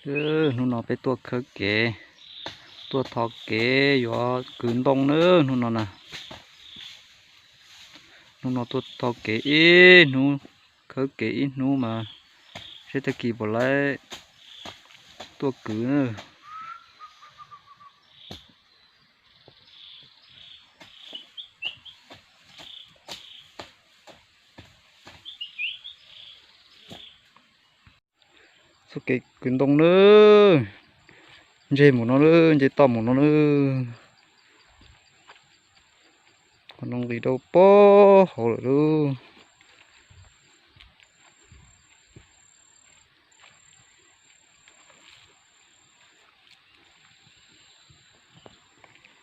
Hnub no peb tuaj khawb kev, tuaj tho kev yuav kwv ntoo na hnub no na. Hnub no tuaj tho kev ib hnub, khawb kev ib hnub mas seb tag kis puas laib tuaj kwv na. Txoj kev kwv ntoo na, nce mus no na, nce toj mus no na. Qhov no nqis rau pem hauv lawm lauj.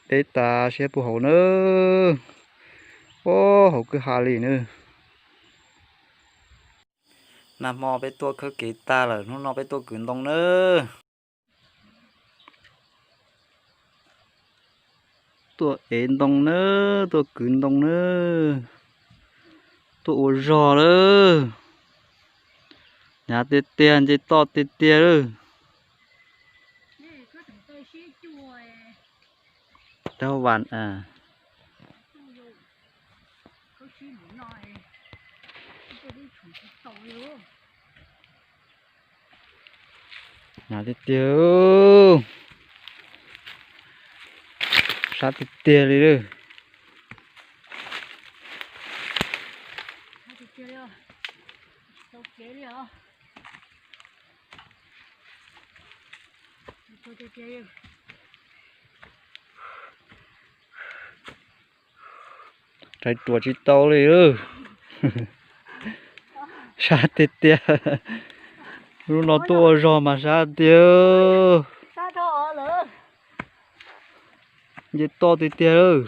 Deb tas siab puag hauv na, puag hauv kwj ha li na. Nag hmo peb tuaj khawb kev tag lawm, hnub no peb tuaj kwv ntoo na. Tuaj ev ntoo na, tuaj kwv ntoo na, tuaj ua zog lawm. Hnyav tiag tiag, nce toj tiag tiag lawm. Rau vas. Hnyav tiag tiag, sab tiag tiag li lawm. Rais ruam tsis tau li. Sab tiag tiag. Lub no tuaj ua zog mas sab tiag. Nce toj tiag tiag lawm.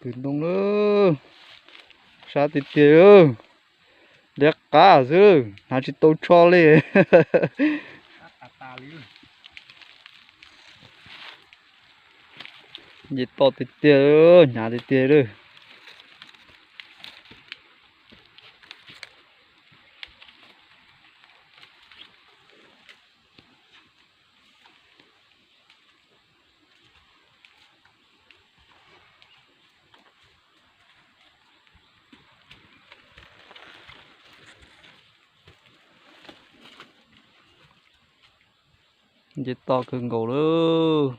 Kwv ntoo lawm, sab tiag tiag, liab qab xwb, hnav tsis tau tsho li. Nce toj tiag tiag, hnyav tiag tiag lawm. Nce toj kawg nkaus lawm.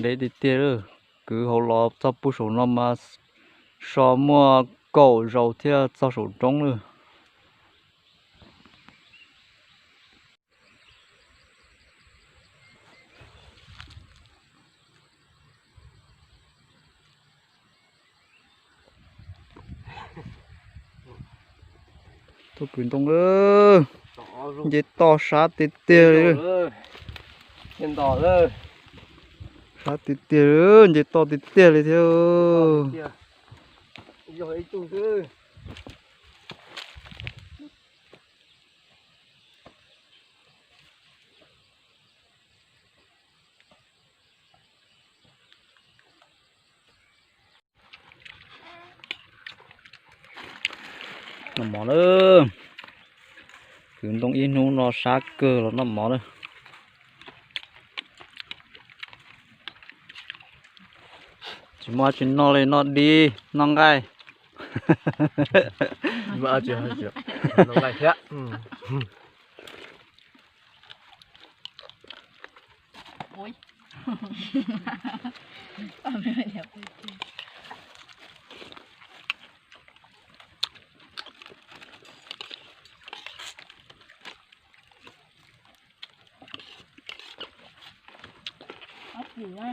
Deb tiag tiag lawm, kwv hauv los txog puag saum no mas so muaj kaum zaus thiaj txog saum roob lawm. Tuaj kwv ntoo, nce toj sab tiag tiag li. Sab tiag tiag, nce toj tiag tiag li thiab. Noj mov na. Kwv ntoo ib hnub no sab kawg los noj mov na. Tsis muaj tsis noj li, noj dib noj nqaij. Ob pwm na.